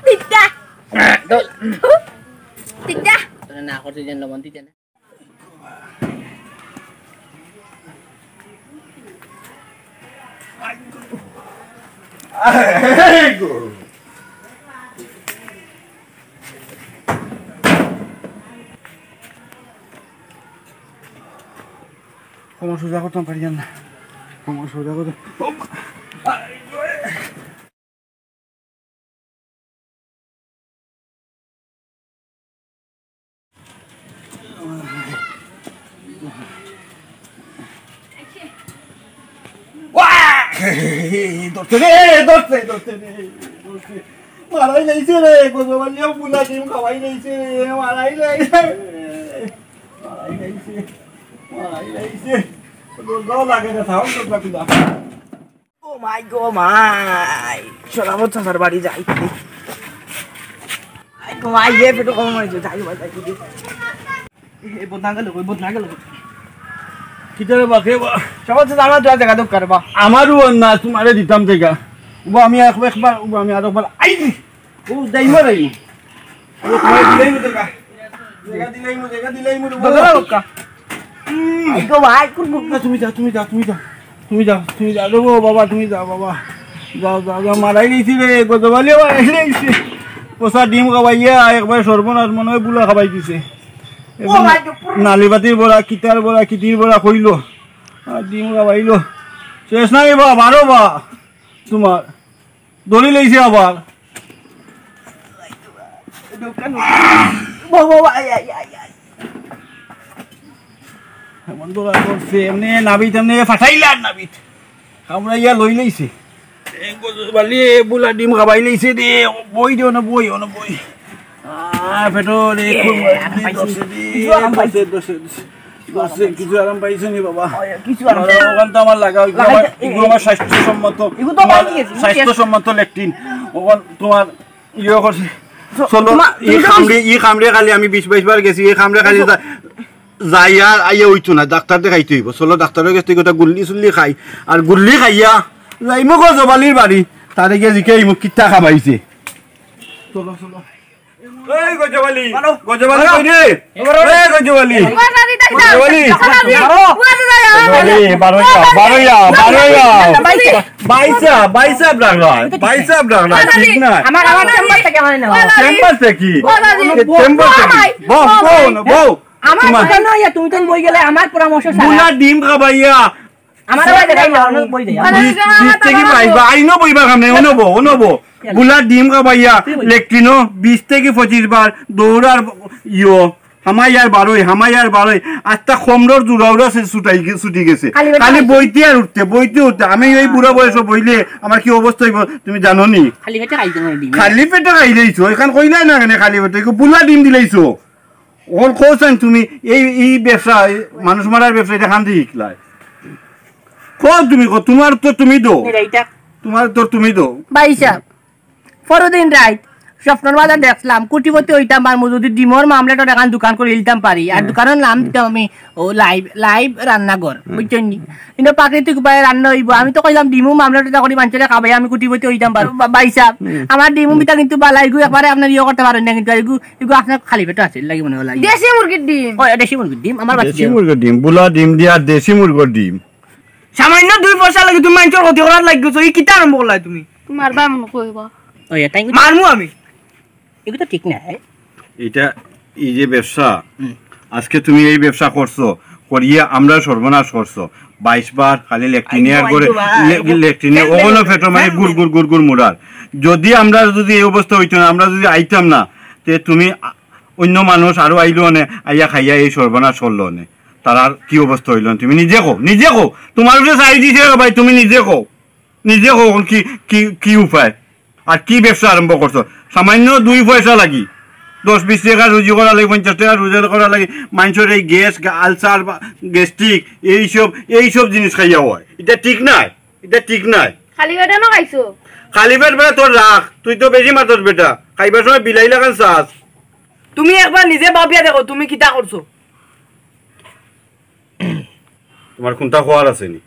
তিতা। তো, তিতা। তোরা না করছিস যেন লবণ দিতে না। কোমর সোজা করতাম পারি না। কোমর সোজা করতাম। ওয়া! ধরছে রে, ধরছে, ধরছে রে, ধরছে। মারাই লাইছে রে, গজবালিয়া বুলা ডিম খাওয়াই লাইছে রে, মারাই লাইছে। মারাই লাইছে, মারাই লাইছে। দরজাও লাগে না, সাহস করবা কিলা। ও মাই গো মাই, সলামত চাচার বাড়ি যাই। আই গো মাই, এ পেটো কম হয়েছে, যাই বা, যাই বা। এ, এ, বদনা গেল, ওই বদনা গেল। কিতারে বা, কে বা? সলামত চাচা, আমার দুয়া জাগা দরকার বা। আমারও না, তোমারে দিতাম জাগা। উবা, আমি এক-, একবার, উবা, আমি আর একবার, আই! ও, যাইমু, যাইমু। ও, তোমার দিলাইমু দেখা। দেখা দিলাইমু, দেখা দিলাইমু রে বাবা। বাবা, বাবা। হুম। এই গো ভাই, কোন মুখ? না, তুমি যাও, তুমি যাও, তুমি যাও। তুমি যাও, তুমি যাও রে বাবা, তুমি যাও বাবা। যাও, যাও, যাও, মারাই দিছি রে, গজবালিয়া মারাই দিছি। পোষা ডিম খাবাইয়া একবারে সর্বনাশ, মনে হয় বুলা খাবাই দিছে। ও ভাই, নালিবাতির বড়া, কিতার বড়া, কিতির বড়া কইলো। আর ডিম খাবাইলো। শেষ নাই বা, বারো বা। তোমার। দড়ি লইছে আবার। বাবা, বাবা, আই, আই, আই, আই। এমন দৌড়া করছে, এমনি নাবিত, এমনি ফাটাইলা আর নাবিত। কামড়াইয়া লই লইছে। এ গজবালি, এ বুলা ডিম খাবাই লইছে দে। বই দে, ওনো বই, ওনো বই। আহ, পেটো রে, এ, খুব আরাম পাইছি। ধরছে দে, কিছু আরাম পাইছি। ধরছে, ধরছে, ধরছে। ধরছে, কিছু আরাম পাইছো নি বাবা? ওই, কিছু আরাম বাবা, পাইছি। ওখান তো আমার লাগা, ওইগুলো আমার, লাগাইতে, এ, এগুলো আমার স্বাস্থ্যসম্মত, এগুলো তো তোমার পানি গেছে, স্বাস্থ্যসম্মত লেট্রিন। ওখান তোমার ইয়ে করছে। চ-, চলো, তোমার, এই তুমি তো কামড়ে, এই কামড়ে খালি আমি বিশ বাইশ বার গেছি, এই কামড়ে খালি বুঝছো? যা-, যাই আর আইয়া হইতো না, ডাক্তার দেখাইতে হইব। চলো, ডাক্তারের কাছ থেকে ওটা গুল্লি সুল্লি খাই, আর গুল্লি খাইয়া যাইমু গজবালির বাড়ি, তারে গিয়া জিকাইমু কিতা খাবাইছে। চলো, চলো। এই গজবালি, বলো। গজবালি বলো। কই রে? বলো। এই গজবালি। ওয়া দাদি, তাই না? গজবালি। ওয়া দাদি। বলো। ওয়া দাদি, ওয়া দাদি। এই, বারো যাও, বারো যাও, বারো যাও। বাইসা, বাইসা ব্রাগা, বাইসা ব্রাগা, ঠিক না? আমার, আমার চেম্বার থেকে আমার নেওয়া। চেম্বার থেকে? ওয়া দাদি। এ, চেম্বার থেকে? বউ, বউ, বউ। আমার তোমার কথা নয়, তুমি তো বই গেলে আমার পরামর্শ ছাড়া। বুলা ডিম খাবাইয়া। আমার আবার দেখাই না, অনেক বই দেয়। বিশ, বিশ থেকে বাইশ বার, আইনো বইবার কাম নাই, অনো বউ, অনো বউ। বুলা ডিম খাবাইয়া, লেট্রিনো বিশ থেকে পঁচিশ বার দৌড়ার ইয়ো, হামাই আর বারোই, হামাই আর বারোই, আস্তা কমরর জুড়াউড়া সে ছুটাই গে-, ছুটি গেছে। খালি পেটে খালি খাইছে। বইতে আর উঠতে, বইতে উঠতে। আমি এই বুড়া বয়সে বইলে আমার কি অবস্থা হইব তুমি জানো নি? খালি পেটে খাইতে পারে ডিম। খালি পেটে খাইলেইছো, এখান কইলাই না কেন খালি পেটে? বুলা ডিম দিলেইছো। অখন কও চাইন তুমি এই, এই ব্যবসা, এই মানুষ মারার ব্যবসা, এটা কান দি হিকলায়? কও তুমি, কও, তোমার তো তুমি দো। এটা, এটা। তোমার তো তুমি দো। ভাই সাহেব, পরদিন রাইত স্বপ্নর মাঝে দেখলাম, কোটিপতি অইতাম পারমু, যদি ডিমর মামলেটর এখান দোকান করি দিতাম পারি। আর দোকানর নাম দিতাম আমি, ও, লাইভ, লাইভ রান্নাঘর, বুঝছইন নি? কিন্তু প্রাকৃতিক উপায়ে রান্না অইবো। আমি তো কইলাম, ডিমু মামলেট ইতা করি মানষরে খাবাই, আমি কোটিপতি অইতাম পারমু। বা-, ভাই সাহেব, আমার ডিমু মিতা কিন্তু বালা, ইগু একবারে আপনার ইয়ে করতা পারইন না, কিন্তু ইগু, ইগু আপনার খালি পেটো আছিল লাগি মনে অইলো। দেশি মুরগির ডিম। ও, দেশি মুরগির ডিম, আমার বাচ্চা দেশি মুরগির ডিম, বুলা ডিম দিয়া দেশি মুরগির ডিম। সামান্য দুই পয়সা লাগি তুমি মানষর ক্ষতি করার লাগি গেছো, ই কিতা আরম্ভ করলায় তুমি? তোমার বায় মনে কইবা। ও, এটাই মারমু আমি। এগুলো তো ঠিক না। এটা, এই যে ব্যবসা, আজকে তুমি এই ব্যবসা করছো, করিয়া আমরা সর্বনাশ করছো। বাইশ বার খালি লেট্রিনে আর করে, লে-, লেট্রিনে ওগুলো পেটো মানে গুড় গুড় গুড় গুড় মুড়ার। যদি আমরা যদি এই অবস্থা অইতো না, আমরা যদি আইতাম না, তে তুমি আ-, অন্য মানুষ আরো আইলো অনে, আইয়া খাইয়া এই সর্বনাশ করলো অনে। তারার কি অবস্থা অইলো অনে? তুমি নিজে কও, নিজে কও। তোমার উপরে চাই দিছে রে ভাই, তুমি নিজে কও। নিজে কও, এখন কি, কি, কি উপায়? আর কি ব্যবসা আরম্ভ করছো? সামান্য দুই পয়সা লাগি, দশ বিশ টেকা রুজি করা লাগি, পঞ্চাশ টেকা রুজি করা লাগি, মানষর এই গ্যাস, গা-, আলসার বা গ্যাস্ট্রিক, এইসব, এইসব জিনিস খাইয়া অয়। ইটা ঠিক নায়, ইটা ঠিক নায়। খালি পেটো না খাইছো? খালি পেট বেটা তোর রাখ, তুই তো বেশি মাতস বেটা, খাইবার সময় বিলাই লাখান চাস। তুমি একবার নিজে ভাবিয়া দেখো, তুমি কিতা করছো? তোমার কুনটা কওয়ার আছে নি?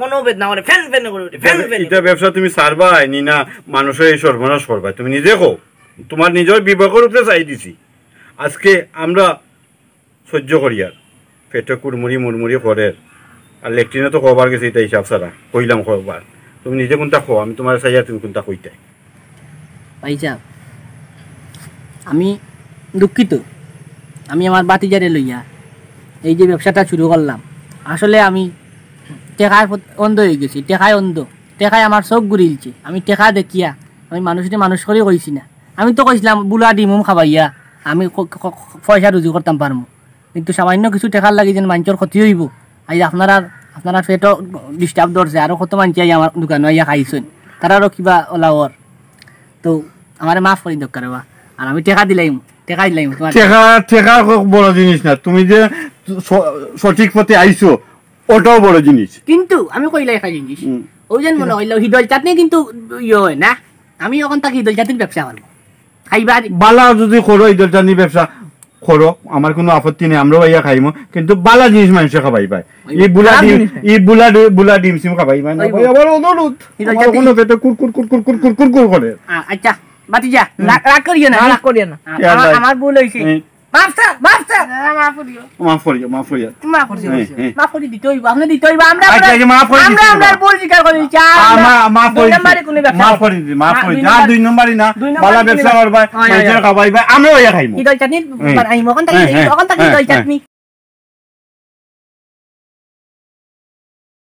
কোনো বেদনা করে ফ্যান ফ্যান করে উঠে, ফ্যান ফ্যান। ইটা ব্যবসা তুমি ছাড়বায় নি না, মানষর এই সর্বনাশ করবায়, তুমি নিজে কও। তোমার নিজর বিবেকর উপরে চাই দিছি। আজকে আমরা সহ্য করিয়ার, পেটো কুড়মুড়ি মুড়মুড়ি করের, আর লেট্রিনে তো কবার গেছে, ইটা হিসাব ছাড়া কইলাম কবার। তুমি নিজে কুনটা কও, আমি তোমার চাইয়া তুমি কুনটা কইতায়। ভাই সাহেব, আমি দুঃখিত। আমি আমার ভাতিজারে লইয়া এই যে ব্যবসাটা শুরু করলাম, আসলে আমি টেকায় ফত-, অন্ধ অইগেছি, টেকায় অন্ধ, টেকায় আমার চোখ ঘুরিলছে। আমি টেকা দেখিয়া আমি মানষরে মানুষ করি কইছি না। আমি তো কইছিলাম বুলা ডিম উম খাবাইয়া আমি ক-, ক-, ক-, পয়সা রুজি করতাম পারমু, কিন্তু সামান্য কিছু টেকার লাগি যেন মানষর ক্ষতি অইবো। আইজ আপনারার, আপনারার পেটো disturb ধরছে, আরো কত মানষে আইয়া আমার দোকানো আইয়া খাইছইন, তারারও কিবা অলা অর। তো আমারে মাফ করি দেউক্কা রে বা। আর আমি টেকা দিলাইমু, টেকা দিলাইমু তোমার। টেকা, টেকা খুব বড় জিনিস না, তুমি যে স-, সঠিক পথে আইছো, ওটাও বড় জিনিস। কিন্তু আমি কইলাই একটা জিনিস, হুম। ওই যেন মনে অইলো হিদল চাটনি কিন্তু ইয়ে অয় না, আমি অখন থাকি হিদল চাটনির ব্যবসা করমু, খাইবার। বালা যদি করো হিদল চাটনির ব্যবসা, করো, আমার কুনু আপত্তি নাই, আমরাও আইয়া খাইমু, কিন্তু বালা জিনিস মানষে খাবাইবায়। ওই ই বুলা খারাপ ডিম, জিনিস না। ই বুলা ডি-, বুলা ডিম সিম খাবাইবায় না, ওই ভাই, আবার অনুরোধ। ঠিক আছে, আমার ঠিক। কুনু পেটো কুর কুর কুর কুর কুর কুর কুর কুর করে। আ-, আচ্ছা, ভাতিজা, হুম। রাগ, রাগ করিও না, না, হ্যাঁ? রাগ করিও না। আ-, ঠিক আছে, আমার, ভাই। আমার ভুল অইছে। হুম। মাফ চাও, মাফ চাও। হ্যাঁ, মাফ করিও। মাফ করিও, মাফ করিও। তুমি মাফ করিও। হ্যাঁ, হ্যাঁ। মাফ করি দিতে অইবো, আপনে দিতে অইবো, আমরা আচ্ছা, আচ্ছা, মাফ করি আমরা, দিতে আমরা অইবো। ভুল স্বীকার করি দিচ্ছি। আ, আমরা মা-, মাফ দুই করি দিতে। নাম্বারে কুনু ব্যবসা মাফ করবো করি দিতে, মাফ না। করি দুই দিতে। আর নাম্বার। দুই নাম্বারি না। দুই নাম্বার বালা কুনু ব্যবসা ব্যবসা। করবায়, হয়, হয়, মানষরে হয়। খাবাইবায়, আমরাও আইয়া খাইমু। হিদল চাটনি হ্যাঁ। বানাইমু, অখন থাকি, হ্যাঁ, হ্যাঁ, অখন থাকি হ্যাঁ, হিদল হ্যাঁ। চাটনি।